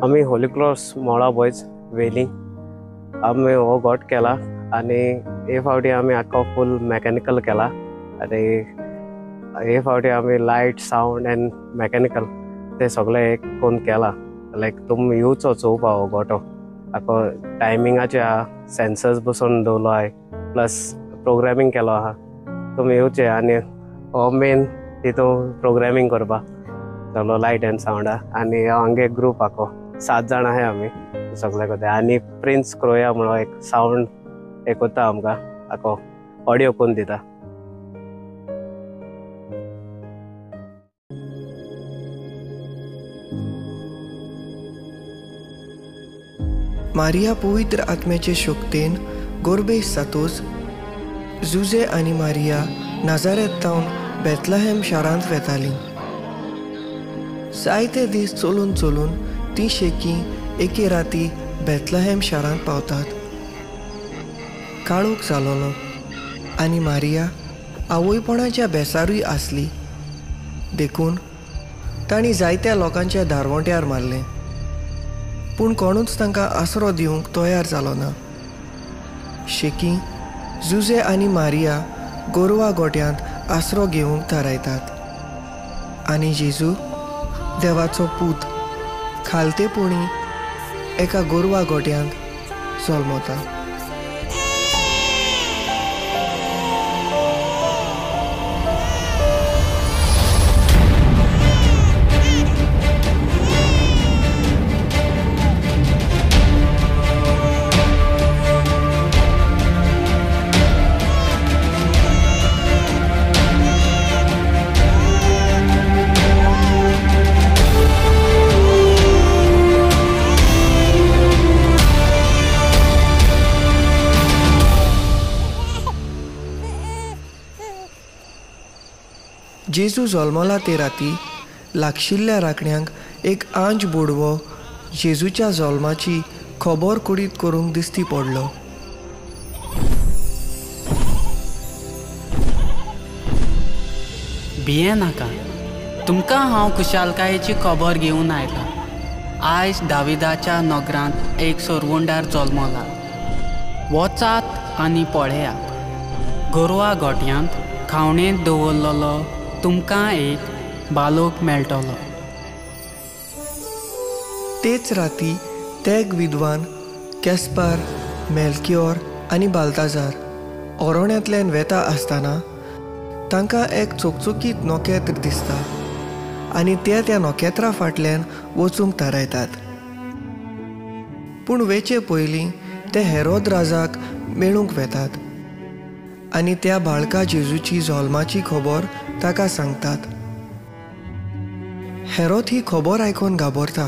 आमी होली क्रॉस मोळा बॉयज वेली आमी हो गोट केला आनी हे फावटी आमी आख्खो फूल मॅकॅनिकल केला आनी हे फावटी आमी लायट सावंड एंड मॅकॅनिकल ते सगळे एक करून केला. लायक तुमी येवचो चोवपा हो गोटो आख्खो टायमिंगाचे आहा, सेन्सर्स बसोवन दवरलो आहा, प्लस प्रोग्रामींग केलो आहा. तुमी येवचे आनी हो मेन तितून प्रोग्रामींग करपा सगळो लायट एंड सावंड आहा. आनी हांगे ग्रूप आख्खो 7 जाण आहाय आमी सगळे कोते. आनी प्रिन्स क्रोया म्हणून एक सावंड एक कोत्ता आमकां आख्खो ऑडियो करून दिता. मारिया पवित्र आत्म्याचे शक्तेन गोरबेश जातोच जुजे आनी मारिया नाजारेत तावन बेथलहेम शारांत वेतालीं. जायते दीस चलून चलून ती शेकी एके राती बेथलहेम शारांत पावतात. काळोख जालोलो आनी मारिया आवयपणाच्या बेसारूय आसली, देखून तांणी जायत्या लोकांच्या दारवंट्यार मारलें, पूण कोणूच तांकां आसरो दिवंक तयार जालो ना. शेकी जुजे आनी मारिया गोरवा गोट्यांत आसरो घेवंक थारायतात आनी जेजू देवाचो पूत खालतेपणी एका गोरवा गोट्यांत जल्मता. जेजू जल्मला ते राती लागशिल्ल्या राखण्यांक एक आंज बोडवो जेजूच्या जल्माची खबर कुडीत करूंक दिसती पडलो. भिये नाका, तुमकां हांव खुशालकायेची खबर घेवन आयला. आयज दाविदाच्या नगरांत एक सोरवंडार जल्मला. वचात आनी पळयात, गोरवा गोट्यांत खावणेंत दवरलेलो तुमकां एक बालोक मेळटलो. तेच राती तेग विद्वान कॅस्पार, मेल्कियोर आनी बाल्ताजार ओरोण्यांतल्यान वेता आसतना तांकां एक चकचकीत नखेत्र दिसता आनी ते त्या नखेत्रा फाटल्यान वचूंक थारायतात. पूण वेचे पयलीं ते हेरोद राजाक मेळूंक वेतात आनी त्या बाळका जेजूची जल्माची खबर ताका सांगतात. हेरोद ही खबर आयकून घाबरता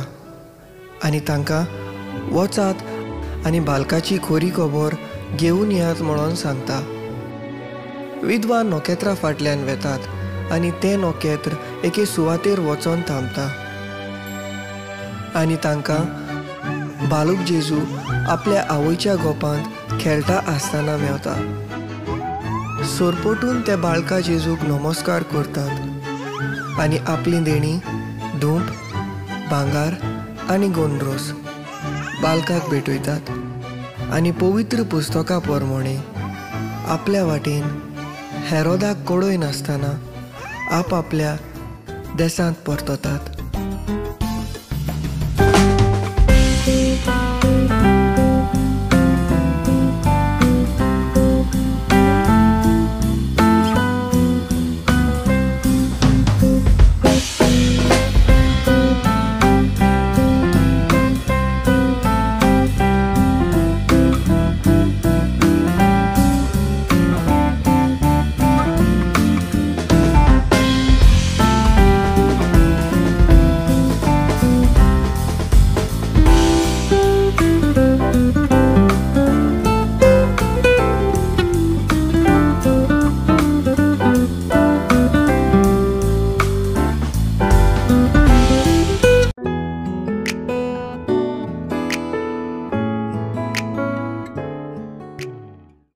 आनी तांकां वचात आनी बालकाची खरी खबर घेवन येयात म्हणून सांगता. विद्वान नखेत्रा फाटल्यान वेतात आनी तें नखेत्र एके सुवातेर वचोन थांबता आनी तांकां बालूक जेजू आपल्या आवयच्या गोपांत खेळटा आसतना मेवता. सोरपोटून त्या बाळका जेजूक नमस्कार करतात आनी आपली देणी धूप, भांगार आनी गोंड्रोस बालकाक भेटयतात आनी पवित्र पुस्तका प्रमाणे आपल्या वाटेन हेरोदाक कळय नासतना आपआपल्या देशांत परततात.